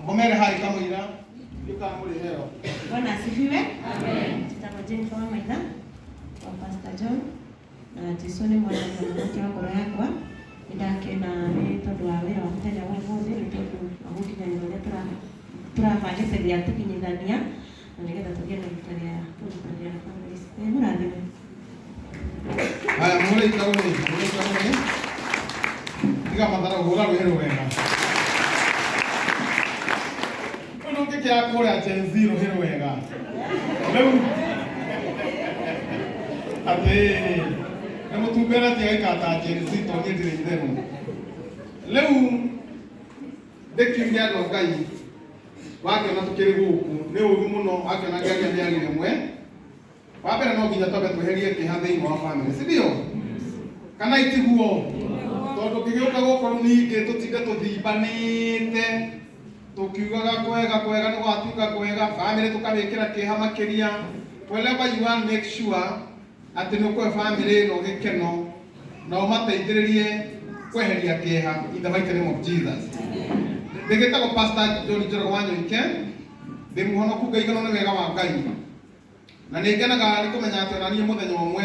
Mũmere hai kamũira ndiũkamũrĩheo. Bwana asifiwe. Njĩtagwo Jennifer Wamaitha wa Pastor John na Jesu nĩ mwathani na mũhonokia wa ngoro yakwa. Nĩ ndakena nĩ tondũ wa wĩra wa mũthenya wa ũmũthĩ, nĩ tondũ wa gũkinyanĩra ũrĩa tũrabangĩte gĩa tũkinyithania na nĩgetha tũgĩe na ihinda rĩa kũnyitanĩra na bamĩrĩ citũ. Ngai mũrathime. Haya, mũhũre ikarũĩ, mũhũre ikarũĩ. Tiga matharau, hũra rwĩhĩ rwega. Rĩu ndũngĩkĩra kũrĩa Gen Z rũhĩ rwega. Rĩu atĩ nĩ mũtumbera tiagaikara ta Gen Z tondũ niĩ ndirĩ itherũ. Rĩu ndĩkiuge andũ a Ngai wakĩona tũkĩrĩ gũkũ nĩ ũru mũno wakĩona ngĩaria mĩario ĩmwe. Wa mbere no nginya twambe tweherie kĩeha thĩinĩ wa family, si ndio? Kana itiguo? Tondũ ngĩgĩũka gũkũ rĩu ningĩ tũtinde tũthimbanĩte tũkiugaga kwega kwega nĩ gwatuĩka kwega, family tũkamĩkĩra kĩeha makĩria. Wherever you are, make sure atĩ nĩ ũkũhe family ĩno gĩkeno na ũmateithĩrĩrie kweheria kĩeha in the mighty name of Jesus. Ndĩgĩtagwo Pastor John Njoroge wa Nyoike, ndĩ mũhonoku ngaiganwo nĩ wega wa Ngai. Na nĩ ngenaga nĩ kũmenya atĩ ona niĩ mũthenya ũmwe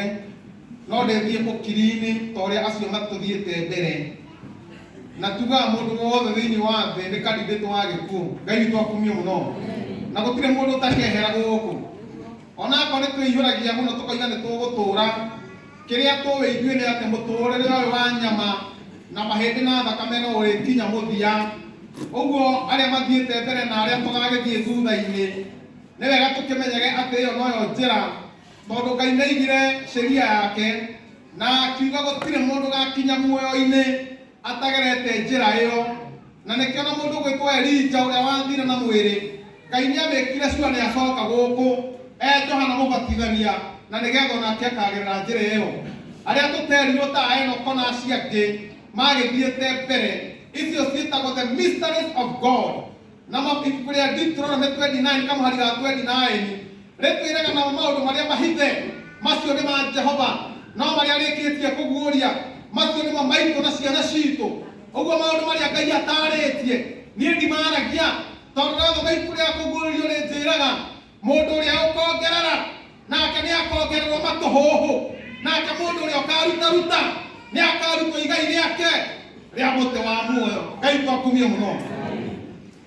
no ndĩthiĩ ũkiri-inĩ ta ũrĩa acio matũthiĩte mbere. Na tugaga mũndũ wothe thĩinĩ wa thĩ nĩ candidate wa gĩkuũ. Ngai witũ akumio mũno. Na gũtirĩ mũndũ ũtakehera gũkũ. Ona akorwo nĩ twĩihũragia mũno tũkoiga nĩ tũgũtũra, kĩrĩa tũĩ ithuĩ nĩ atĩ mũtũrĩre ũyũ wa nyama na mahĩndĩ na thakame no ũrĩkinya mũthia. Ũguo arĩa mathiĩte mbere na arĩa tũgagĩthiĩ thutha-inĩ, Nĩ wega tũkĩmenyage atĩ ĩyo noyo njĩra, tondũ Ngai nĩaigire sheria yake na akiuga gũtirĩ mũndũ ũgakinya muoyo-inĩ atagerete njĩra ĩyo. Na nĩkĩo na mũndũ ũgwĩtwo Elija ũrĩa wathire na mwĩrĩ, Ngai nĩamĩkire sure nĩacoka gũkũ e Johana Mũbatithania na nĩgetha onake akagerera njĩra ĩyo. Arĩa tũterirwo ta Enoko na acio angĩ magĩthiĩte mbere, icio ciĩtagwo the mysteries of God. Na ma ibuku rĩa Deuteronomy 29 kamũhari ga 29 rĩtwĩraga namo maũndũ marĩa mahithe macio nĩ ma Jehova, no marĩa arĩkĩtie kũguũria macio nĩmo maitũ na ciana citũ. Ũguo maũndũ marĩa Ngai atarĩtie niĩ ndimaragia, tondũ ndathoma ibuku rĩa Kũguũrĩrio rĩnjĩraga mũndũ ũrĩa ũkongerera nake nĩ akongererwo matũhũhũ, nake mũndũ ũrĩa ũkarutaruta nĩ akarutwo igai rĩake rĩa mũtĩ wa muoyo. Ngai twakumio mũno.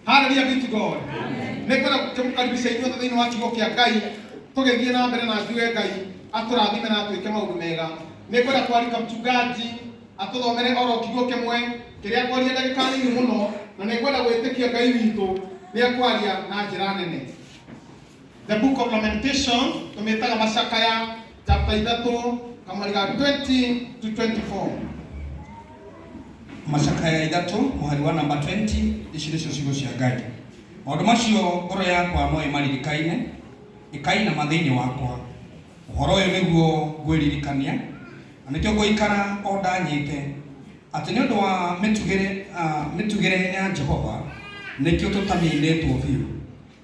Hallelujah be to God. Nĩ ngwenda gũkĩmũkaribisha inyuothe thĩinĩ wa kiugo kĩa Ngai tũgĩthiĩ na mbere na njuge Ngai atũrathime na atwĩke maũndũ mega. Nĩ ngwenda kwarika mchungaji atũthomere oro kiugo kĩmwe kĩrĩa kwaria ndagĩka nini mũno, na nĩ ngwenda gwĩtĩkia Ngai witũ nĩ ekwaria na njĩra nene. The Book of Lamentations tũmĩtaga macakaya chapter 3 kamũhari ga 20 to 24. Macakaya 3 mũhari wa namba 20, ici nĩcio ciugo cia Ngai. Maũndũ macio ngoro yakwa no ĩmaririkaine, ĩkainama thĩinĩ wakwa. Ũhoro ũyũ nĩguo ngwĩririkania, na nĩkĩo ngũikara o ndanyĩte, atĩ nĩ ũndũ wa mĩtugĩre ya Jehova nĩkĩo tũtaninĩtwo biũ,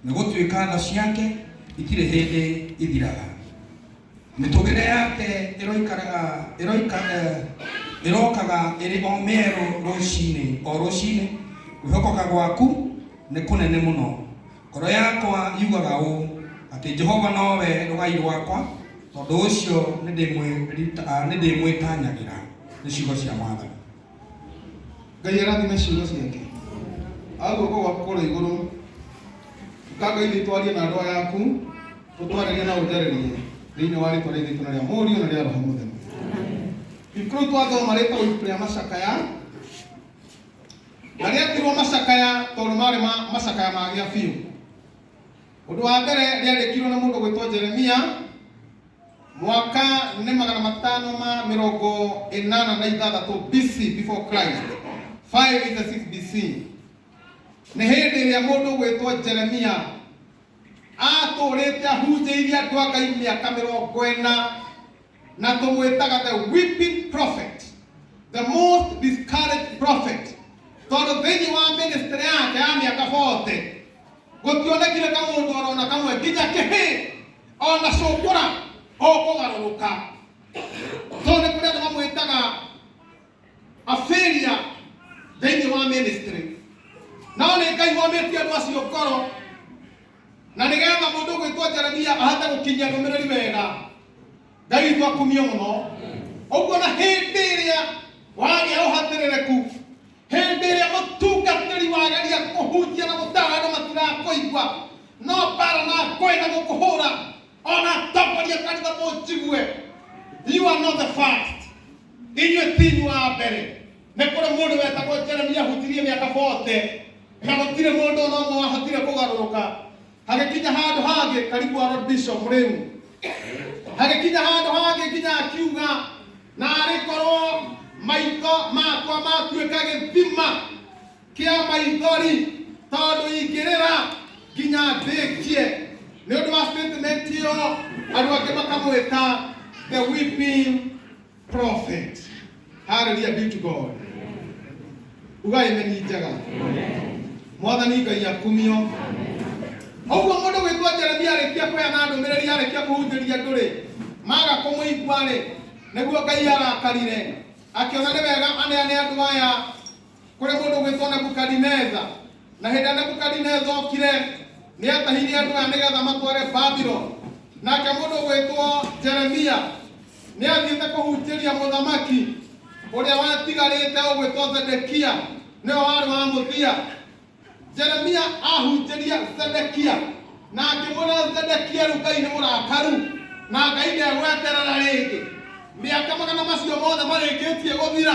nĩ gũtuĩka tha ciake itirĩ hĩndĩ ithiraga. Mĩtũgĩre yake ĩrokaga ĩrĩ o mĩerũ rũcinĩ o rũcinĩ, kwĩhokoka gwaku nĩ kũnene mũno. Ngoro yakwa yugaga ũũ, atĩ Jehova nowe rũgai rwakwa, tondũ ũcio nĩndĩmwĩtanyagĩra. Nĩ ciugo cia Mwathani. Ngai arathime ciugo ciake. Au guoko gwaku kũrĩ igũrũ. Ũka Ngai witũ arie na andũ aya aku, ũtwarĩrie na ũnjarĩrie thĩinĩ wa rĩtwa rĩa Ithe witũ na rĩa Mũriũ na rĩa Roho Mũtheru. Ibuku rĩu twathoma rĩtagwo ibuku rĩa macakaya, na rĩetirwo macakaya tondũ marĩ macakaya magĩa biũ. Ũndũ wa mbere rĩandĩkirwo nĩ mũndũ gwĩtwo Jeremia mwaka nĩ 586 BC, before Christ, 586 BC. Nĩ hĩndĩ ĩrĩa mũndũ gwĩtwo Jeremia atũrĩte ahunjĩirie andũ a Ngai mĩaka 40, na tũmwĩtaga the weeping prophet, the most discouraged prophet, tondũ thĩinĩ wa ministry yake ya mĩaka 40 gũtionekire kamũndũ orona kamwe nginya kĩhĩ ona cũkũra ũkũgarũrũka. So nĩ kũrĩ andũ mamwĩtaga a failure thĩinĩ wa ministry. No nĩ Ngai womĩtie andũ acio ngoro na nĩgetha mũndũ ũgwĩtwo Jeremia ahote gũkinyia ndũmĩrĩri wega. Ngai witũ akumio mũno. Ũguo na hĩndĩ ĩrĩa wagĩa ũhatĩrĩrĩku, hĩndĩ ĩrĩa mũtungatĩri wageria kũhunjia na gũtara andũ matirakũigua, no mbara na ngũĩ na gũkũhũra, ona atongoria kanitha mũnjigue, you are not the first. Inyuĩ ti inyuĩ a mbere. Nĩ kũrĩ mũndũ wetagwo Jeremia ahunjirie mĩaka 40 na gũtirĩ mũndũ ona ũmwe wahotire kũgarũrũka. Hagĩkinya handũ hangĩ, karibu Aaron Bishop rĩu, hagĩkinya handũ hangĩ nginya akiuga, na arĩ korwo maitho makwa matuĩka gĩthima kĩa maithori, tondũ ingĩrĩra nginya ndĩkie. Nĩ ũndũ wa statement ĩyo andũ angĩ makamwĩta the weeping prophet. Hallelujah be to God. Ugai meni njega. Mwathani Ngai akumio. Ũguo mũndũ gwĩtwo Jeremia arĩkia kũheana ndũmĩrĩri, arĩkia kũhunjĩria andũ rĩ, maga kũmũigua rĩ, nĩguo Ngai arakarire, akĩona nĩ wega aneane andũ aya kũrĩ mũndũ gwĩtwo Nebukadineza. Na hĩndĩ ĩrĩa Nebukadineza okire, nĩ atahire andũ aya nĩgetha matware Babylon. Nake mũndũ gwĩtwo Jeremia nĩ athiĩte kũhunjĩria mũthamaki ũrĩa watigarĩte ũgwĩtwo Zedekia, nĩwe warĩ wa mũthia. Jeremia ahunjĩria Zedekia na akĩmwĩra Zedekia, rĩu Ngai nĩ mũrakaru na Ngai ndegweterera rĩngĩ. Mĩaka magana macio mothe marĩkĩtie gũthira,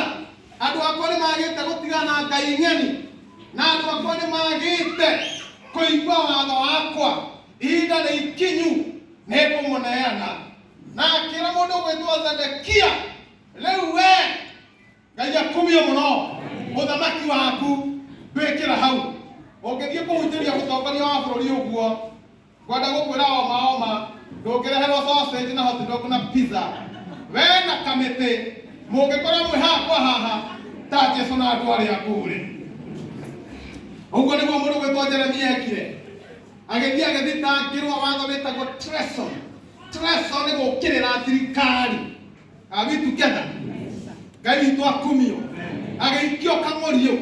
andũ akwa nĩ magĩte gũtigana na Ngai ng'eni, na andũ akwa nĩ magĩte kũigua watho wakwa. Ihinda nĩ ikinyu, nĩ ngũmũneana. Na akĩra mũndũ gwĩtwo Zedekia, rĩu we Ngai akumio mũno, mũthamaki waku ndwĩkĩra hau. Ũngĩthiĩ kũhunjĩria mũtongoria wa bũrũri ũguo, ngwenda gũkwĩra oma oma, ndũngĩreherwo sausage na hot dog na pizza. We na kamĩtĩ mũngĩkorwo mwĩ haha kwa haha ta Jesu na andũ arĩa akũrĩ. Ũguo nĩguo mũndũ gwĩtwo Jeremia ekire, agĩthiĩ agĩthitangĩrwo watho wĩtagwo treason. Treason nĩ gũũkĩrĩra thirikari. Are we together? Ngai witũ akumio. Agĩikio kang'ũriũ,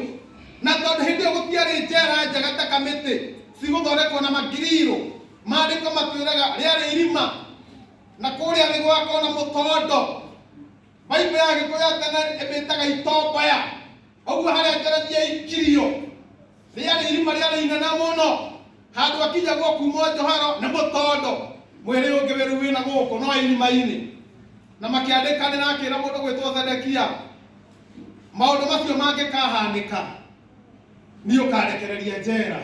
na tondũ hĩndĩ ĩyo gũtiarĩ njera njega ta kamĩtĩ cigũthondekwo na magirirũ, maandĩko matwĩraga rĩarĩ irima na kũrĩa thĩ gũgakorwo na mũtondo. Baibũ ya Gĩkũyũ ya tene ĩmĩtaga itomboya. Ũguo harĩa Jeremia aikirio rĩarĩ irima rĩarĩ inene mũno, handũ akinyagwo kuma njohero nĩ mũtondo, mwĩrĩ ũngĩ wĩrĩ wĩna gũkũ no irima-inĩ. Na makĩandĩkanĩra, akĩra mũndũ gwĩtwo Zedekia, maũndũ macio mangĩkahanĩka niĩ ũkandekereria njera,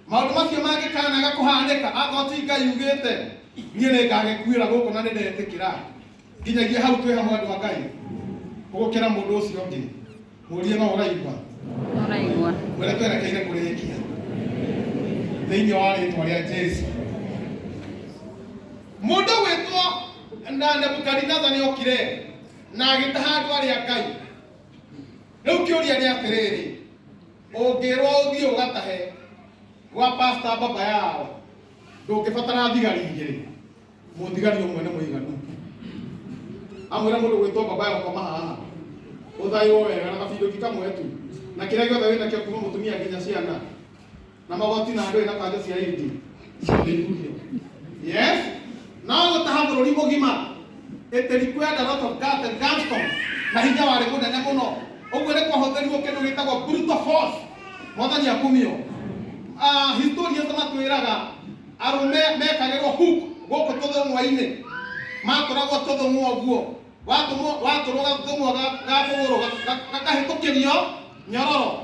maũndũ macio mangĩkanaga kũhanĩka, akorwo ti Ngai ugĩte, niĩ nĩ ngagĩkuĩra gũkũ na nĩ ndetĩkĩra. Nginyagia hau twĩ hamwe andũ a Ngai. Ũgũkĩra mũndũ ũcio ũngĩ, mũrie no ũraigua. Ũraigua. Mwĩre twerekeire kũrĩkia thĩinĩ wa rĩtwa rĩa Jesu. Mũndũ gwĩtwo na Nebukadineza nĩ okire na agĩtaha andũ arĩa Ngai. Rĩu kĩũria nĩ atĩrĩrĩ, ũngĩrwo ũthiĩ ũgatahe gwa pastor baba yao, ndũngĩbatara thigari igĩrĩ, mũthigari ũmwe nĩ mũiganu. Amwĩra mũndũ gwĩtwo baba yao, koma haha ũthaywo wega na gabindũki kamwe tu na kĩrĩa gĩothe wĩnakĩo kuma mũtumia nginya ciana na magoti na ndũĩ na kanjũ cia indi ciothe ikurio. Yes, no gũtaha bũrũri mũgima, it required a lot of guts and gumption, na hinya warĩ mũnene mũno. Ũguo nĩ kwahũthĩrirwo kĩndũ gĩtagwo brutal force. Mwathani akumio. Historians matwĩraga arũme mekagĩrwo hook gũkũ tũthũng'wa-inĩ, matũragwo tũthũng'wa ũguo, watũrwo gathũng'wa ga kũgũrũ gakahĩtũkĩrio nyororo,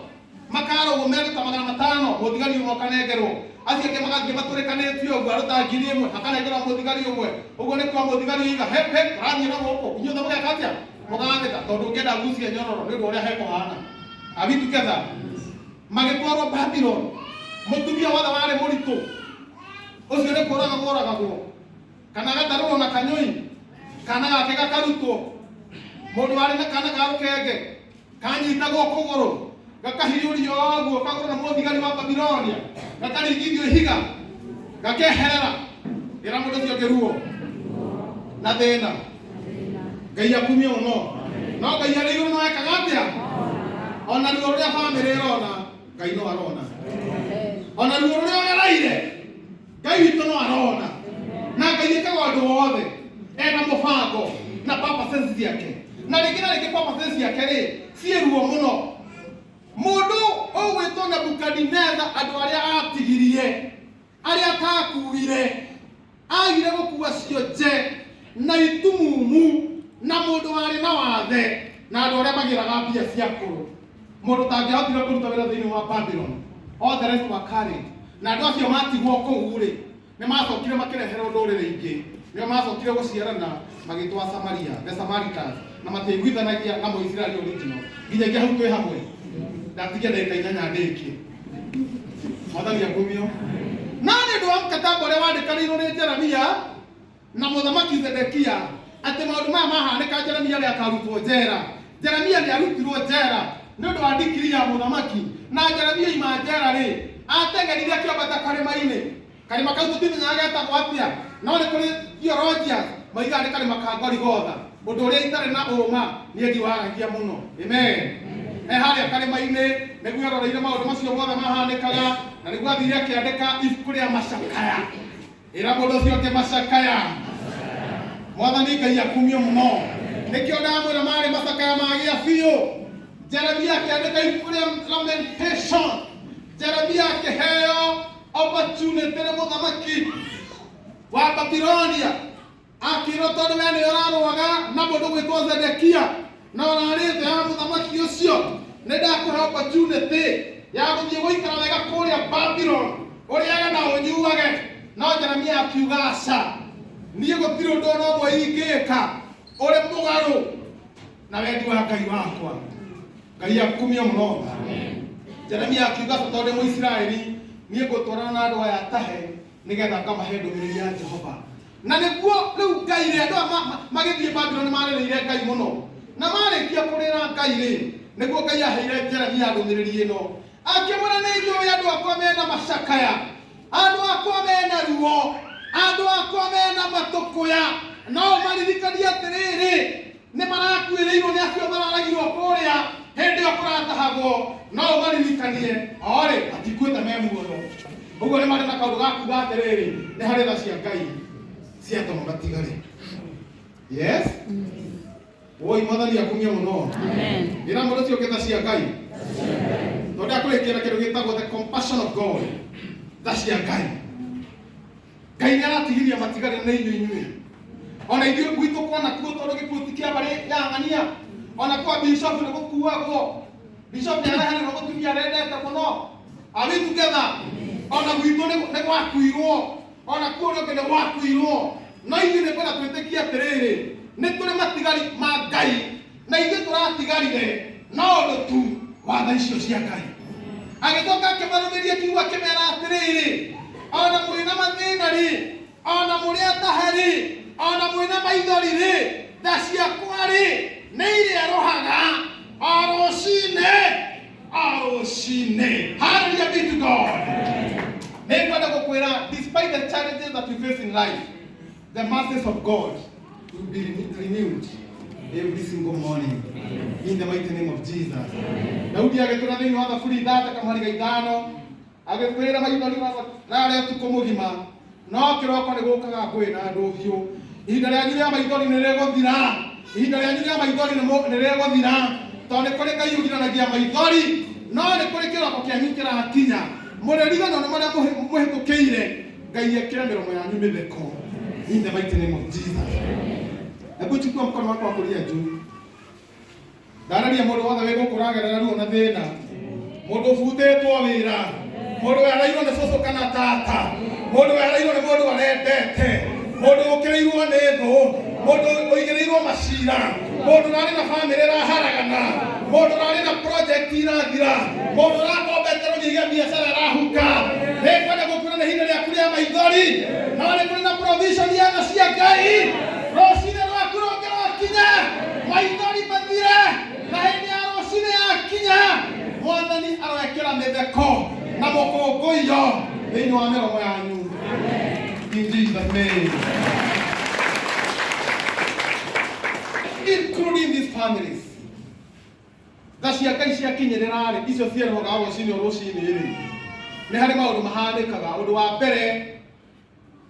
makarũgwo merĩ ta 500, mũthigari ũmwe akanengerwo, acio angĩ magathiĩ matũrĩkanĩtio ũguo, andũ ta 1000 hakanengerwo mũthigari ũmwe. Ũguo nĩ kwa mũthigari oiga hep hep, tũrathiĩ na gũkũ, inyuothe mũgeka atĩa? Mũgathĩka, tondũ ũngĩenda gucie nyororo nĩ ũndũ ũrĩa hekũhana. Are we together? Magĩtwarwo Babylon. Mũtumia wothe warĩ mũritũ ũcio nĩ kũraga moragagwo, kana agatarũrwo na kanyũi, kana gake gakarutwo. Mũndũ warĩ na kana ga rũkenge kanyitagwo kũgũrũ, gakahiyũrio ũguo kagũrũ na mũthigari wa Babilonia, gakaringithio ihiga gakeherera. Ĩra mũndũ ũcio ũngĩ ruo na thĩna. Ngai akumio mũno. No Ngai arĩ igũrũ no ekaga atĩa? Ona ruo rũrĩa bamĩrĩ ĩrona, Ngai no arona. Ona ruo rũrĩa ũgereire, Ngai witũ no arona. Na Ngai ĩkaga ũndũ wothe ena mũbango na purposes ciake. Na rĩngĩ na rĩngĩ purposes ciake rĩ ciĩ ruo mũno. Mũndũ ũgwĩtwo Nebukadineza, andũ arĩa atigirie, arĩa atakuire, agire gũkua cionje na itumumu, na mũndũ warĩ na wathe na andũ arĩa magĩraga mbia cia kũrũ, mũndũ ũtangĩahotire kũruta wĩra thĩinĩ wa Babylon. All the rest were carried. Na andũ acio matigwo kũu rĩ, nĩ macokire makĩreherwo ndũrĩrĩ ingĩ, nĩo macokire gũciarana magĩtwa Samaria, the Samaritans, na matiaiguithanagia na Mũisiraeli original. Nginyagia hau twĩ hamwe. Ndatigia ndagĩka 8 ndĩkie. Mwathani akumio. Na nĩ ũndũ wa mkataba ũrĩa wandĩkanĩirwo nĩ Jeremia na mũthamaki Zedekia, atĩ maũndũ maya mahanĩka, Jeremia nĩ akarutwo njera. Jeremia nĩ arutirwo njera nĩ ũndũ wa ndikiri ya mũthamaki. Na Jeremia ima njera rĩ, ateng'erire akĩambata karĩma-inĩ. Karĩma kau tũtimenyaga getagwo atĩa, no nĩ kũrĩ theologians moigaga nĩ karĩma ka Gorigotha, ũndũ ũrĩa itarĩ na ũma, niĩ ndiwaragia mũno. Amen. E harĩa karĩma-inĩ nĩguo eroreire maũndũ macio mothe mahanĩkaga, na nĩguo athire akĩandĩka ibuku rĩa macakaya. Ĩra mũndũ ũcio ũngĩ, macakaya. Mwathani Ngai akumio mũno. Nĩkĩo ndamwĩra marĩ macakaya magĩa biũ. Jeremia akĩandĩka ibuku rĩa Lamentation. Jeremia akĩheo opportunity nĩ mũthamaki wa Babilonia, akĩrwo, tondũ we nĩ ũrarũaga na mũndũ gwĩtwo Zedekia na ũrarĩ thĩ ya mũthamaki ũcio, nĩ ndakũhe opportunity ya gũthiĩ gũikara wega kũrĩa Babylon, ũrĩage na ũnyuage. No Jeremia akiuga, aca, niĩ gũtirĩ ũndũ ona ũmwe ingĩka ũrĩ mũgarũ na wendi wa Ngai wakwa. Ngai akumio mũno. Jeremia akiuga, tondũ ndĩ Mũisiraeli, niĩ ngũtwarana na andũ aya tahe nĩgetha ngamahe ndũmĩrĩri ya Jehova. Na nĩguo rĩu Ngai rĩ, andũ aya magĩthiĩ Babuloni marĩrĩire Ngai mũno, na marĩkia kũrĩra Ngai rĩ, nĩguo Ngai aheire Jeremia ndũmĩrĩri ĩno, akĩmwĩra, nĩ njũĩ andũ akwa mena macakaya, andũ akwa mena ruo, andũ akwa mena matũkũya, no ũmaririkanie atĩrĩrĩ, nĩ marakuĩrĩirwo nĩ acio mararagirwo kũrĩa hĩndĩ ĩyo kũratahagwo. No ũmaririkanie orĩ matikuĩte, me muoyo. Ũguo nĩ marĩ na kaũndũ ga kuga atĩrĩrĩ, nĩ harĩ tha cia Ngai ciatũma matigare. Yes, woi, Mwathani akumio mũno. Ĩra mũndũ ũcio ũngĩ, tha cia Ngai. Tondũ akũrĩkia na kĩndũ gĩtagwo the compassion of God, tha cia Ngai. Ngai nĩ aratigiria matigari na inyuĩ ona ithuĩ gwitũ kwana kuo, tondũ gĩkuũ ti kĩa mbarĩ ya ng'ania. Ona kwa bishop nĩ gũkuagwo, bishop nĩ arehererwo mũtumia arendete mũno. Are we together? Ona gwitũ nĩ gwakuirwo, ona kuo ũrĩa ũngĩ nĩ gwakuirwo, no ithuĩ nĩ kwenda twĩtĩkie atĩrĩrĩ, nĩ tũrĩ matigari ma Ngai, na ithuĩ tũratigarire no ũndũ tu wa tha icio cia Ngai. Agĩcoka akĩmarũmĩria kiugo, akĩmera atĩrĩrĩ, ona mwĩna mathĩna rĩ, ona mũrĩ atahe rĩ, ona mwĩna maithori rĩ, tha ciakwa rĩ nĩ irĩerũhaga o rũcinĩ, o rũcinĩ. Hallelujah be to God. Nĩ ngwenda gũkwĩra, despite the challenges that we face in life, the mercies of God will be renewed every single morning in the mighty name of Jesus. Daudi agĩtũra thĩinĩ wa Thaburi 3:5, agĩkwĩra, maithori rarĩa ũtukũ mũgima, no kĩroko nĩ gũkaga ngũĩ na ndũhiũ. Ihinda rĩanyu rĩa maithori nĩ rĩgũthira. Ihinda rĩanyu rĩa maithori nĩ rĩgũthira, tondũ nĩ kũrĩ Ngai ũgiranagia maithori, no nĩ kũrĩ kĩroko kĩanyu kĩrakinya. Mũrĩriganwo nĩ marĩa mũhĩtũkĩire, Ngai ekĩre mĩromo yanyu mĩtheko in the mighty name of Jesus. Hebu chukua mkono wako wa kulia juu. Ndararia mũndũ wothe wĩ gũkũ ũragerera ruo na thĩna, mũndũ ũbutĩtwo wĩra, mũndũ wehereirwo nĩ cũcũ kana tata, mũndũ wehereirwo nĩ mũndũ arendete, mũndũ ũkĩrĩirwo nĩ thũ, mũndũ ũigĩrĩirwo macira, mũndũ ũrarĩ na bamĩrĩ ĩraharagana, mũndũ ũrarĩ na project irathira, mũndũ ũrakombete rũgĩiga biacara ĩrahuka. Nĩngwenda gũkwĩra nĩ ihinda rĩaku rĩa maithori, no nĩ kũrĩ na provision ya tha cia Ngai. Rũcinĩ rwaku rũngĩrokinya, maithori mathire, na hĩndĩ ya rũcinĩ yakinya, Mwathani aroekĩra mĩtheko na mũkũngũiyo thĩinĩ wa mĩromo yanyu in Jesus' name, including these families. Tha cia Ngai ciakinyĩrĩra rĩ, icio cierũhaga rũcinĩ o rũcinĩ rĩ. Nĩ harĩ maũndũ mahanĩkaga. Ũndũ wa mbere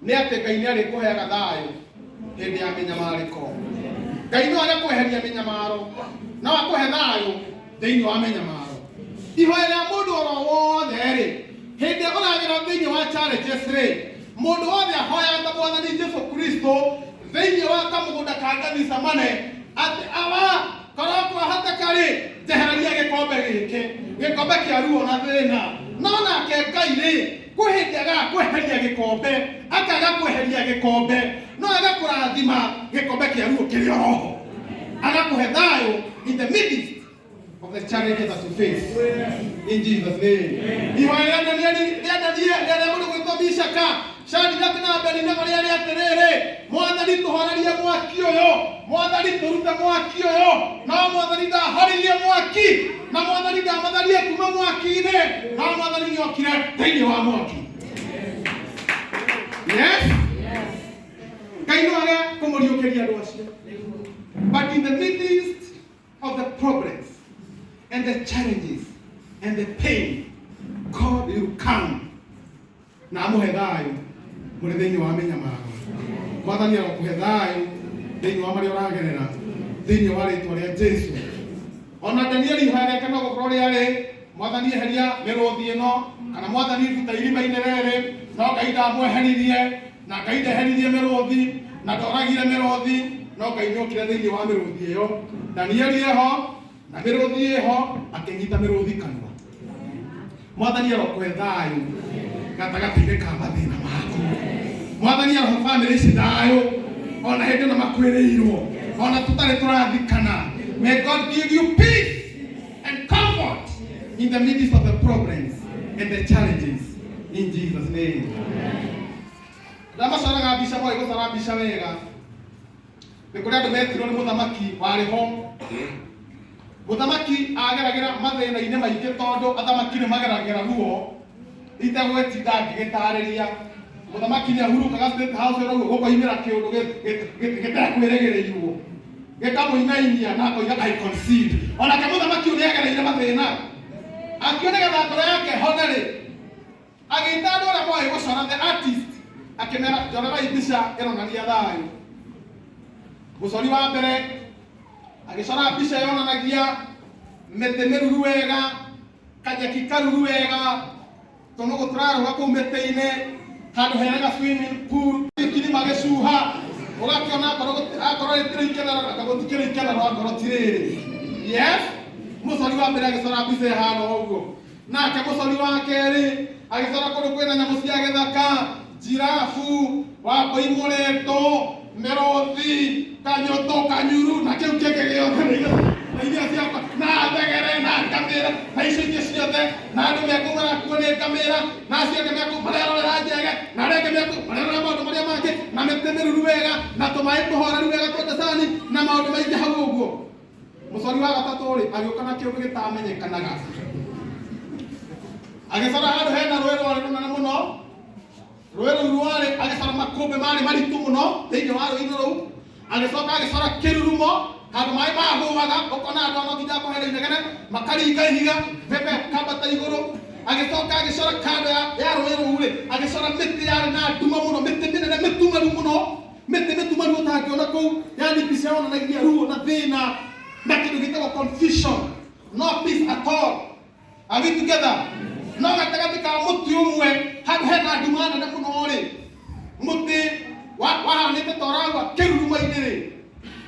nĩ atĩ Ngai nĩ arĩkũheaga thayũ hĩndĩ ya mĩnyamarĩko. Ngai no age kweheria mĩnyamaro, no akũhe thayũ thĩinĩ wa mĩnyamaro. Ihoya rĩa mũndũ oro wothe rĩ, hĩndĩ ĩrĩa ũragera thĩinĩ wa challenges rĩ, mũndũ wothe ahoyaga ta Mwathani Jesu Kristo thĩinĩ wa kamũgũnda ka Gethsemane atĩ awa korwo kwahoteka rĩ, njehereria gĩkombe gĩkĩ, gĩkombe kĩa ruo na thĩna. No nake Ngai rĩ, kwĩ hĩndĩ agaga kweheria gĩkombe, akaga kweheria gĩkombe, no agakũrathima gĩkombe kĩa ruo kĩrĩ oroho, agakũhe thayũ in the midst of the challenges that you face in Jesus name. Ihoya rĩa Danieli rĩa Danieli rĩa mũndũ gwĩtwo Mishaka Shadrach na Abednego rĩarĩ atĩrĩrĩ, Mwathani tũhorerie mwaki ũyũ, Mwathani tũrute mwaki ũyũ. No Mwathani ndahoririe mwaki, na Mwathani ndamatherie kuma mwaki-inĩ, no Mwathani nĩokire thĩinĩ wa mwaki. Yes? Ngai no age kũmũriũkĩria andũ acio. But in the midst of the problems and the challenges and the pain, God will come na amũhe thayũ mũrĩ thĩinĩ wa mĩnyamaro. Mwathani arokũhe thayũ thĩinĩ wa marĩa ũragerera thĩinĩ wa rĩtwa rĩa Jesu. Ona Danieli ihoya rĩake no gũkorwo rĩarĩ Mwathani eheria mĩrũthi ĩno, kana Mwathani nduta irima-inĩ rĩrĩ, no Ngai ndamweheririe, na Ngai ndeheririe mĩrũthi na ndoragire mĩrũthi, no Ngai nĩokire thĩinĩ wa mĩrũthi ĩyo. Danieli eho na mĩrũthi ĩho, akĩnyita mĩrũthi kanua. Mwathani arokũhe thayũ gatagatĩ-inĩ ka mathĩna maku. Mwathani arohe bamĩrĩ ici thayũ ona hĩndĩ ĩno makwĩrĩirwo, ona tũtarĩ tũrathikana. May God give you peace and comfort in the midst of the problems and the challenges in Jesus name. Ndamacoraga mbica, moĩ gũcora mbica wega. Nĩ kũrĩ andũ metirwo nĩ mũthamaki warĩ ho. Mũthamaki ageragĩra mathĩna-inĩ maingĩ tondũ athamaki nĩ mageragĩra ruo itegwĩtinda ngĩgĩtarĩria. Mũthamaki nĩ ahurukaga State House ũguo gũkoimĩra kĩũndũ gĩtekwĩrĩgĩrĩirwo gĩkamũinainia na akoiga I concede. Onake mũthamaki ũyũ nĩ agereire mathĩna, akiona nĩgetha ngoro yake hone rĩ, agĩta andũ arĩa moĩ gũcora, the artist, akĩmera njorerai mbica ĩronania thayũ. Mũcori wa mbere agĩcora mbica yonanagia mĩtĩ mĩruru wega, kanyeki karuru wega, tũnũgũ tũrarũga kũu mĩtĩ-inĩ, handũ hena ga swimming pool, kirima gĩcuha, ũgakĩona akorwo rĩtirĩ ikenero, anga gũtikĩrĩ ikenero akorwo ti rĩrĩ. Yes, mũcori wa mbere agĩcora mbica ĩhana ũguo. Nake mũcori wa kerĩ agĩcora kũndũ kwĩna nyamũ cia gĩthaka, jirabu, wambũi mũrĩndũ, mĩrũthi, kanyũtũ, kanyuru, na kĩu kĩngĩ gĩothe, na iria ciakwa, na thegere, na ngamĩra, na icio ingĩ ciothe, na andũ mekũu marakuo nĩ ngamĩra, na acio angĩ mekũu marerorera njege, na arĩa angĩ mekũu marerorera maũndũ marĩa mangĩ, na mĩtĩ mĩruru wega, na tũmaĩ tũhoreru wega twa ndecani, na maũndũ maingĩ hau ũguo. Mũcori wa gatatũ rĩ, agĩũka na kĩũndũ gĩtamenyekanaga, agĩcora handũ hena rũĩ rwarĩ rũnene mũno. Rũĩ rũu rwarĩ, agĩcora makũmbĩ marĩ maritũ mũno thĩinĩ wa rũĩ-inĩ rũu. Agĩcoka agĩcora kĩrurumo, handũ maĩ mahũaga, ũkona andũ no nginya kũhera inegene makaringa ihiga bebe kambata igũrũ. Agĩcoka agĩcora kando ya rũĩ rũu rĩ, agĩcora mĩtĩ yarĩ na nduma mũno, mĩtĩ mĩnene mĩtumanu mũno, mĩtĩ mĩtumanu ũtangĩona kũu, yani mbica yonanagia ruo na thĩna na kĩndũ gĩtagwo confusion, no peace at all. Are we together? No gatagatĩ ka mũtĩ ũmwe handũ hena nduma nene mũno rĩ, mũtĩ wahanĩte ta ũragwa kĩrurumo-inĩ rĩ,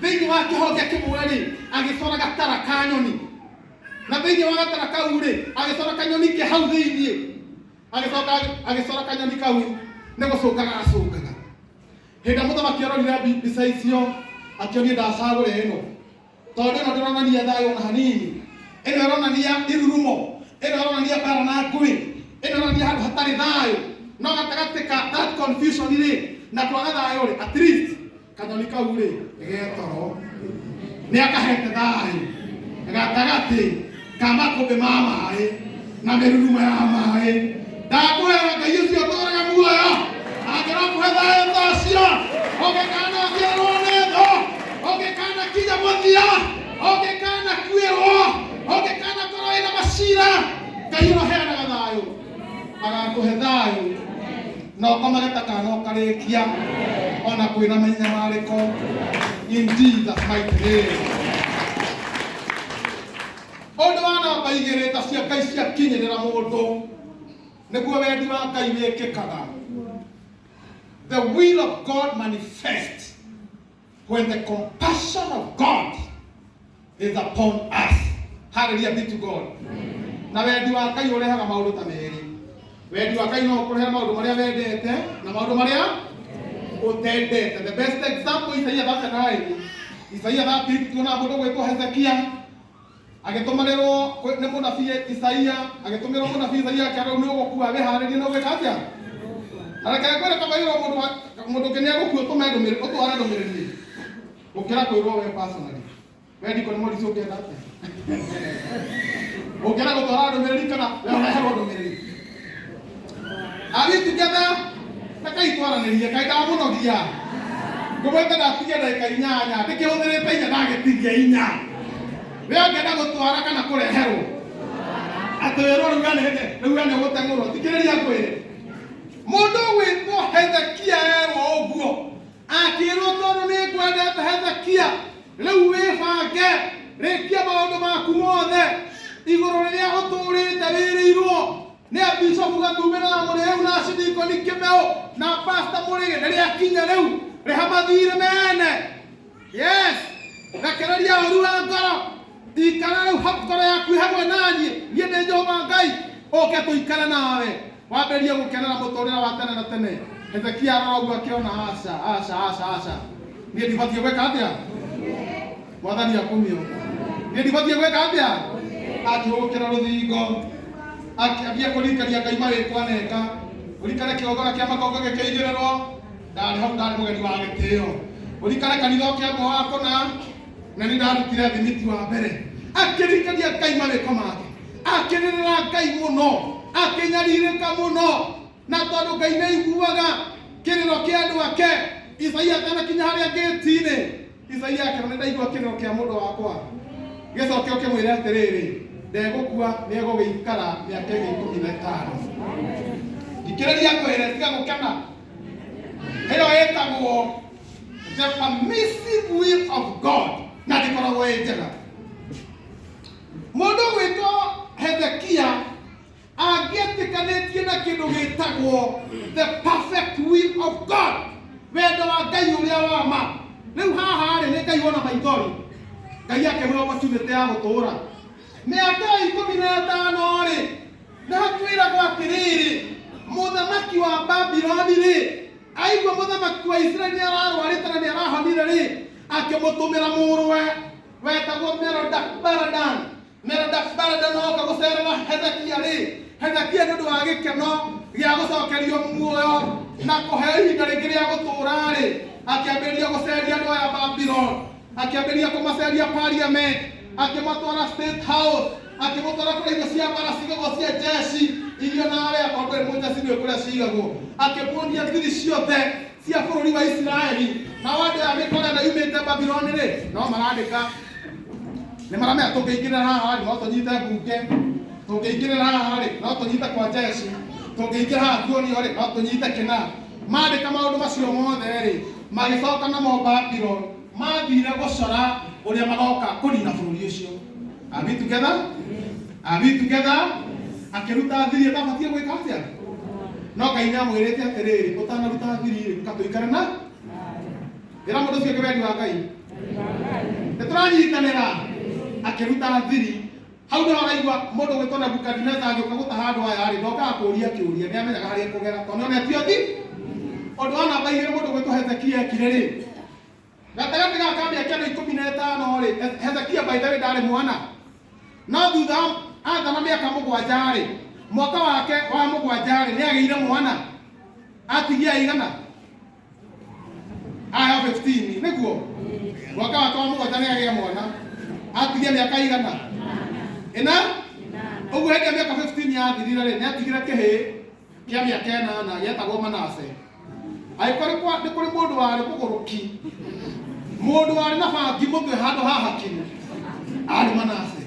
thĩinĩ wa kĩhonge kĩmwe rĩ, agĩcora gatara ka nyoni, na thĩinĩ wa gatara kau rĩ, agĩcora kanyoni ke hau thĩinĩ, agĩcoka agĩcora kanyoni kau nĩ gũcũnga gacũngaga. Hĩndĩ ĩrĩa mũthamaki arorire mbica icio, akĩonia ndacagũre ĩno, tondũ ĩno ndĩronania thayũ ona hanini, ĩno ĩronania irurumo, ĩno ĩronania mbara na ngũĩ, ĩno ĩronania handũ hatarĩ thayũ. No gatagatĩ ka that confusion rĩ na kwaga thayũ rĩ, at least kanyoni kau rĩ getoro nĩ akahete thayũ gatagatĩ ka makũmbĩ ma maĩ na mĩrurumo ya maĩ. Ndakũhera Ngai ũcio ũtũraga muoyo angĩrokũhe thayũ ta ũcio, ũngĩkana ũkĩrwo nĩ thũ, ũngĩkana kinya mũthia, ũngĩkana kuĩrwo, ũngĩkana korwo wĩna macira, Ngai ũroheanaga thayũ. Aga Na ũkomage ta kana ũkarĩkia ona kwĩna mĩnyamarĩko. In Jesus mighty name. Ũndũ wa namba igĩrĩ ta cia Ngai ciakinyĩrĩra mũndũ nĩguo wendi wa Ngai wĩkĩkaga. The will of God manifests when the compassion of God is upon us. Hallelujah be to God. Na wendi wa Ngai ũrehaga maũndũ ta merĩ. Wendi wa Ngai no ũkũrehere maũndũ marĩa wendete na maũndũ marĩa ũtendete. The best example, Isaia 39. Isaia 38, tuonaga mũndũ gwĩtwo Hezekia agĩtũmanĩrwo nĩ mũnabii Isaia, agĩtũmĩrwo mũnabii Isaia akĩarwo nĩ ũgũkua, wĩharĩrie, nĩ ũgwĩka atĩa? Na reke ngwĩre, kaba ĩrwo mũndũ mũndũ ũngĩ nĩ egũkua ũtũme ndũmĩrĩri, ũtware ndũmĩrĩri, gũkĩra kwĩrwo we personally. We ndiko nĩ mũrici, ũngĩenda atĩa? Ũngĩenda gũtwara ndũmĩrĩri kana we ũreherwo ndũmĩrĩri? Are we together? Reke itwaranĩrie, kaĩ ndamũnogia? Ngũmwĩte ndatigia ndagĩka 8, ndĩkĩhũthĩrĩte 4, ndagĩtigia 4. We ũngĩenda gũtwara kana kũreherwo? Atĩ wĩrwo rĩu we rĩu we nĩ ũgũteng'ũrwo. Thikĩrĩria ngwĩre, mũndũ ũgwĩtwo Hezekia erwo ũguo, akĩrwo, tondũ nĩ ngwendete Hezekia, rĩu wĩbange, rĩkia maũndũ maku mothe igũrũ rĩrĩa ũtũrĩte wĩrĩirwo nĩ Bishofu Gatumbi na Mũrĩu na Cidikoni Kĩmeu na Pastor Mũrĩgĩ, nĩ rĩakinya rĩu, rĩha mathirĩ mene. Yes, rekereria ũru wa ngoro, ikara rĩu ngoro yaku hamwe naniĩ. Niĩ ndĩ Jehova Ngai, ũke tũikare nawe, wambĩrĩrie gũkenera mũtũrĩre wa tene na tene. Hezekia arora ũguo akĩona, aca, aca, aca, aca, niĩ ndibatiĩ gwĩka atĩa? Mwathani akumio. Niĩ ndibatiĩ gwĩka atĩa? Akĩhũgũkĩra rũthingo, akĩambia kũririkania Ngai mawĩkwa neka. Ũrikane kĩgongona kĩa makongo gĩkĩigĩrĩrwo, ndarĩ hau, ndarĩ mũgeni wa gĩtĩo. Ũrikane kanitha ũkĩambwo wa kũna, na nĩ ndarutire thimiti wa mbere. Akĩririkania Ngai mawĩko make, akĩrĩrĩra Ngai mũno, akĩnyarirĩka mũno, na tondũ Ngai nĩ aiguaga kĩrĩro kĩa andũ ake, Isaia atanakinya harĩa ngĩti-inĩ, Isaia akĩra, nĩ ndaigua kĩrĩro kĩa mũndũ wakwa. Gĩcoke ũkĩmwĩre atĩrĩrĩ, ndegũkua, nĩ egũgĩikara mĩaka ĩngĩ 15. Thikĩrĩria ngwĩre, tiga gũkena. Ĩyo ĩtagwo the permissive will of God, na ndĩkoragwo ĩ njega. Mũndũ gwĩtwo Hezekia angĩetĩkanĩtie na kĩndũ gĩtagwo the perfect will of God, wendo wa Ngai ũrĩa wa ma. Rĩu haha rĩ, nĩ Ngai wona maithori, Ngai akĩmũhe opportunity ya gũtũũra mĩaka 15 rĩ. Nĩho twĩragwo atĩrĩrĩ, mũthamaki wa Babiloni rĩ, aigua mũthamaki wa Isiraeli nĩ ararwarĩte na nĩ arahonire rĩ, akĩmũtũmĩra mũrũwe wetagwo Merodak Baladan. Merodak Baladan oka gũcerera Hezekia rĩ, Hezekia nĩ ũndũ wa gĩkeno gĩa gũcokerio muoyo na kũheo ihinda rĩngĩ rĩa gũtũũra rĩ, akĩambĩrĩria gũceria andũ aya Babylon, akĩambĩrĩria kũmaceria parliament, akĩmatwara State House, akĩmũtwara kũrĩa indo cia mbara cigagwo cia jeshi irio, nawe akorwo ndũrĩ mũjeci nĩũĩ kũrĩa cigagwo, akĩmuonia thiri ciothe cia bũrũri wa Isiraeli. Nao andũ aya mĩkora ĩno yumĩte Babiloni rĩ, no marandĩka, nĩ maramenya tũngĩingĩrĩra haha rĩ, no tũnyite mbunge, tũngĩingĩrĩra haha rĩ, no tũnyite kwa jeshi, tũngĩingĩra haha tuonio rĩ, no tũnyite kĩna. Mandĩka maũndũ macio mothe rĩ, magĩcoka namo Babylon, mathire gũcora ũrĩa magoka kũnina bũrũri ũcio. Are we together? Are we together? Akĩruta thiri ĩtabatiĩ gwĩka atĩa? No Ngai nĩ amwĩrĩte atĩrĩrĩ, ũtanaruta thiri rĩ, ũka tũikare na ĩra mũndũ ũcio ũngĩ wendi wa Ngai. Nĩ tũranyitanĩra. Akĩruta thiri hau, nĩho araigua mũndũ gwĩtwo Nebukadineza agĩũka gũtaha andũ aya rĩ, ndokaga kũũria kĩũria, nĩ amenyaga harĩa ekũgera tondũ nĩonetio thi. Ũndũ wa namba 2 mũndũ gwĩtwo Hezekia ekire rĩ, gatagatĩ ga ka mĩaka ĩno 15 rĩ, Hezekia by the way ndarĩ mwana, no thutha athana mĩaka 7 rĩ, mwaka wake wa 7 rĩ, nĩ agĩire mwana. Atigia igana aya 15, nĩguo mwaka wake wa 7 nĩ agĩa mwana. Atigia mĩaka igana ĩna ũguo. Hĩndĩ ya mĩaka 15 yathirire rĩ, nĩ atigire kĩhĩĩ kĩa mĩaka 8 gĩetagwo Manase. Angĩkorwo nĩ kũrĩ mũndũ warĩ mũgũrũki, mũndũ warĩ na bangi mũtwe handũ ha hakiri, arĩ Manase,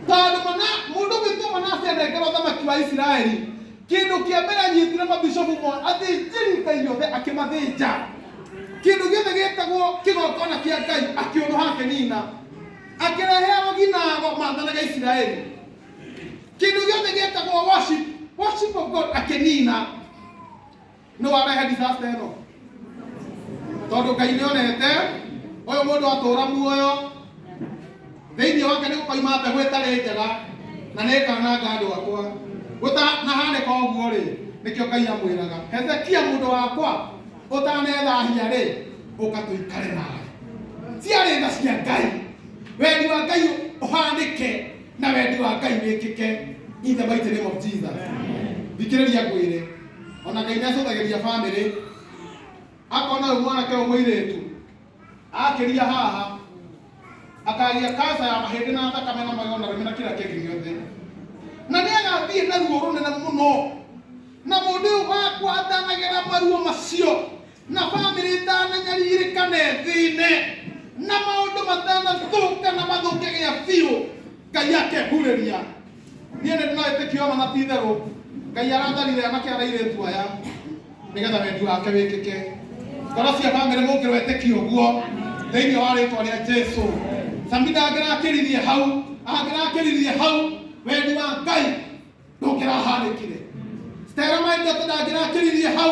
tondũ mana mũndũ gwĩtwo Manase anengerwo ũthamaki wa Isiraeli. Kĩndũ kĩa mbere anyitire mabishopu mo athĩnjĩri Ngai othe akĩmathĩnja. Kĩndũ gĩothe gĩtagwo kĩgongona kĩa Ngai akĩũnũha akĩnina. Akĩrehe arogi na ago maathanaga Isiraeli. Kĩndũ gĩothe gĩtagwo worship, worship of God akĩnina. Nĩ warehe disaster ĩno. Tondũ Ngai nĩ onete ũyũ mũndũ atũra muoyo thĩinĩ wake nĩ gũkoima mbegũ ĩtarĩ njega na nĩ ĩkananga andũ akwa. Gũtanahanĩka ũguo rĩ, nĩkĩo Ngai amwĩraga Hezekia mũndũ wakwa ũtanethahia rĩ, ũka tũikare nawe. Ciarĩ tha cia Ngai, wendi wa Ngai ũhanĩke na wendi wa Ngai wĩkĩke in the mighty name of Jesus. Thikĩrĩria ngwĩre, ona Ngai nĩ acũthagĩria bamĩrĩ, akona ũyũ mwanake ũyũ mũirĩtu akĩria haha akagĩa kansa ya mahĩndĩ na thakame na magego na rũrĩmĩ na kĩrĩa kĩngĩ gĩothe, na nĩ agathiĩ na ruo rũnene mũno, na mũndũ ũyũ wakwa ndanagera maruo macio, na bamĩrĩ ĩtananyarirĩka na ĩthĩne, na maũndũ matanathũka na mathũke gĩa biũ, Ngai akehurĩria. Niĩ nĩ ndĩ na wĩtĩkio wa ma na ti itherũ Ngai aratharire anake ara airĩtu aya nĩgetha wendi wake wĩkĩke. Ngoro cia bamĩrĩ mũngĩrwetĩkia ũguo thĩinĩ wa rĩtwa rĩa Jesu. Sami ndangĩrakĩririe hau, angĩrakĩririe hau wendi wa Ngai ndũngĩrahanĩkire. Stella my daughter ndangĩrakĩririe hau,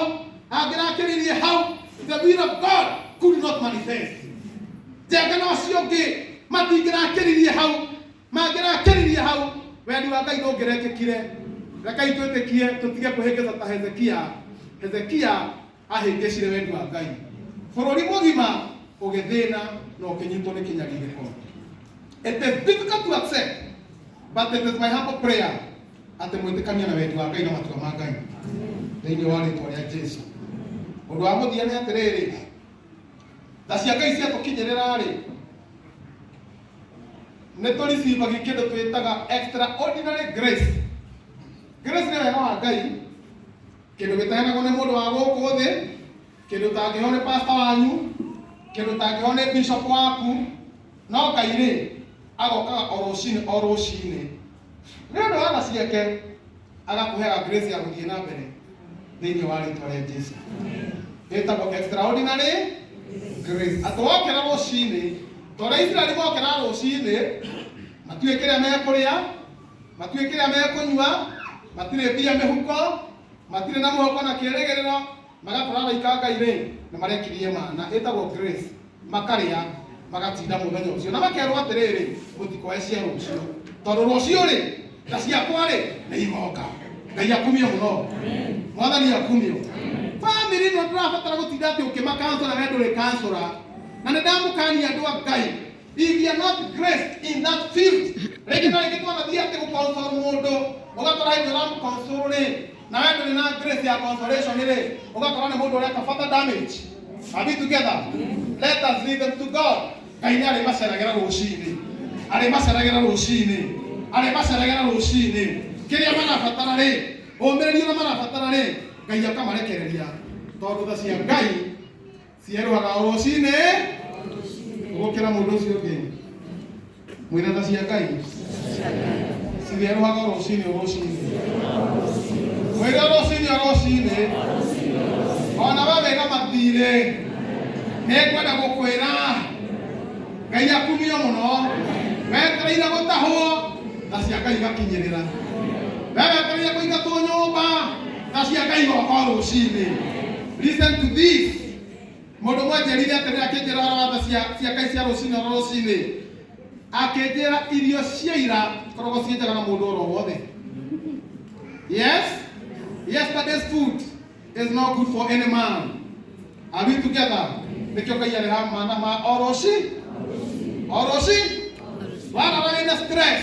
angĩrakĩririe hau the will of God could not manifest. Njenga na ũcio ũngĩ matingĩrakĩririe hau, mangĩrakĩririe hau wendi wa Ngai ndũngĩrekĩkire. Rekei twĩtĩkie tũtige kũhĩngĩca ta Hezekia. Hezekia ahĩngĩcire wendi wa Ngai, bũrũri mũgima ũgĩthĩna na ũkĩnyitwo nĩ kĩnyarirĩko. It is difficult to accept, but it is my humble prayer atĩ mwĩtĩkanie na wendi wa Ngai na matua ma Ngai thĩinĩ wa rĩtwa rĩa Jesu. Ũndũ wa mũthia nĩ atĩrĩrĩ, tha cia Ngai ciatũkinyĩrĩra rĩ, nĩ tũricivagi kĩndũ twĩtaga extraordinary grace. Grace nĩ wega wa Ngai, kĩndũ gĩtaheanagwo nĩ mũndũ wa gũkũ thĩ, kĩndũ ũtangĩheo nĩ pastor wanyu, kĩndũ ũtangĩheo nĩ bishop waku, no Ngai rĩ, agokaga o rũcinĩ o rũcinĩ nĩ ũndũ wa tha ciake agakũheaga grace ya gũthiĩ na mbere thĩinĩ wa rĩtwa rĩa Jesu. Ĩtagwo extraordinary grace. Atĩ wokĩra rũcinĩ, ta ũrĩa Isiraeli mokĩra rũcinĩ, matiũĩ kĩrĩa mekũrĩa, matiũĩ kĩrĩa mekũnyua, matirĩ mbia mĩhuko, matirĩ na mwĩhoko na kĩrĩgĩrĩro, magakora araika a Ngai rĩ, nĩ marekirie mana, ĩtagwo grace, makarĩa, magatinda mũthenya ũcio, na makerwo atĩrĩrĩ, mũtikoe cia rũciũ, tondũ rũciũ rĩ, na ciakwa rĩ, nĩ igoka. Ngai akumio mũno. Mwathani akumio. Bamĩrĩ ĩno ndĩrabatara gũtinda atĩ ũkĩmakansũra we ndũrĩ kansũra. Na nĩ ndamũkania andũ a Ngai, if you are not graced in that field, rĩngĩ na rĩngĩ twanathiĩ atĩ gũconsole mũndũ, ũgakora hĩndĩ ũramũconsole rĩ, na we ndũrĩ na grace ya consolation rĩ, ũgakora nĩ mũndũ ũreka further damage. Are we together? Let us leave them to God. Ngai nĩ arĩmaceragĩra rũcinĩ, arĩmaceragĩra rũcinĩ, arĩmaceragĩra rũcinĩ. Kĩrĩa marabatara rĩ, ũmĩrĩrio ũrĩa marabatara rĩ, Ngai akamarekereria, tondũ tha cia Ngai cierũhaga o rũcinĩ gũkĩra mũndũ ũcio ũngĩ. Mwĩre tha cia Ngai citherũhaga o rũcinĩ o rũcinĩ. Mwĩre o rũcinĩ o rũcinĩ, ona we wĩna mathirĩ, nĩngwenda gũkwĩra Ngai akumio mũno. Wetereire gũtahwo, tha cia Ngai igakinyĩrĩra. We wetereire kũingatwo nyũmba, tha cia Ngai igoka o rũcinĩ. Listen to this. Mũndũ ũmwe anjĩrire atĩrĩrĩ, akĩnjĩra ũhoro wa tha cia Ngai cia rũcinĩ o rũcinĩ, akĩnjĩra irio cia ira ikoragwo ciĩ njega na mũndũ oro wothe. Yes, yesterday's food is not good for any man. Are we together? Nĩkĩo Ngai arehaga mana ma o rũci o rũci. Warara wĩna stress,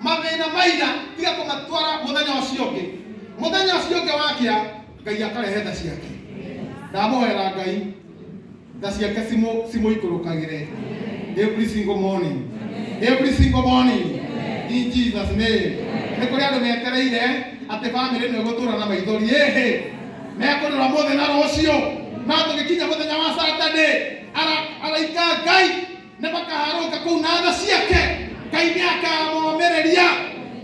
mathĩna maira, tiga kũmatwara mũthenya ũcio ũngĩ. Mũthenya ũcio ũngĩ wakĩa, Ngai akarehe tha ciake. Ndamũhoera Ngai tha ciake cimũikũrũkagĩre every single morning, every single morning in Jesus name. Nĩ kũrĩ andũ metereire atĩ bamĩrĩ ĩno ĩgũtũra na maithori, ĩhĩ mekũrĩra ũmũthĩ na rũciũ, no tũgĩkinya mũthenya wa Saturday, araika Ngai nĩ makaharũka kũu na tha ciake. Ngai nĩ akamomĩrĩria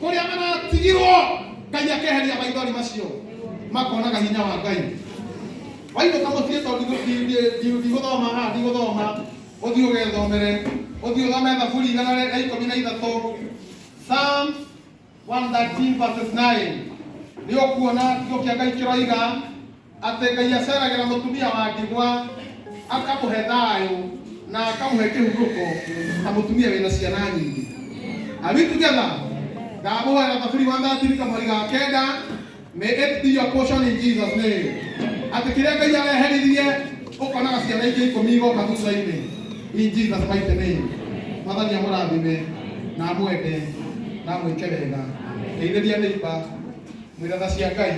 kũrĩa maratigirwo. Ngai akeheria maithori macio makonaga hinya wa Ngai. Wainũka mũciĩ tondũ ndigũthoma haha, ndigũthoma, ũthiĩ ũgethomere, ũthiĩ ũthome Thaburi 113, Psalms 113 verses 9. Nĩ ũkuona kiugo kĩa Ngai kĩroiga atĩ Ngai aceragĩra mũtumia wa ndigwa akamũhe thayũ na akamũhe kĩhurũko ta mũtumia wĩna ciana nyingĩ. Are we together? Ndamũhoera Thaburi 113 kamweri ga kenda. May it be your portion in Jesus name. Atĩ kĩrĩa Ngai areheririe ũkonaga ciana ingĩ ikũmi igoka thutha-inĩ. In Jesus mighty name. Mwathani amũrathime na amwende na amwĩke wega. Teithĩria neighbor mwĩre tha cia Ngai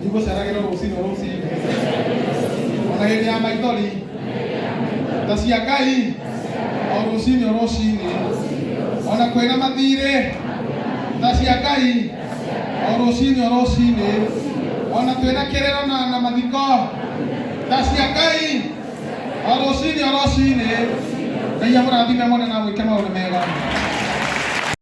igũceragĩra rũcinĩ rũcinĩ ona hĩndĩ ya maithori, tha cia Ngai o rũcinĩ o rũcinĩ, ona kwĩna mathirĩ, tha cia Ngai o rũcinĩ o rũcinĩ, ona twĩna kĩrĩro na mathiko, tha cia Ngai o rũcinĩ o rũcinĩ. Ngai amũrathime mone na amwĩke maũndũ mega.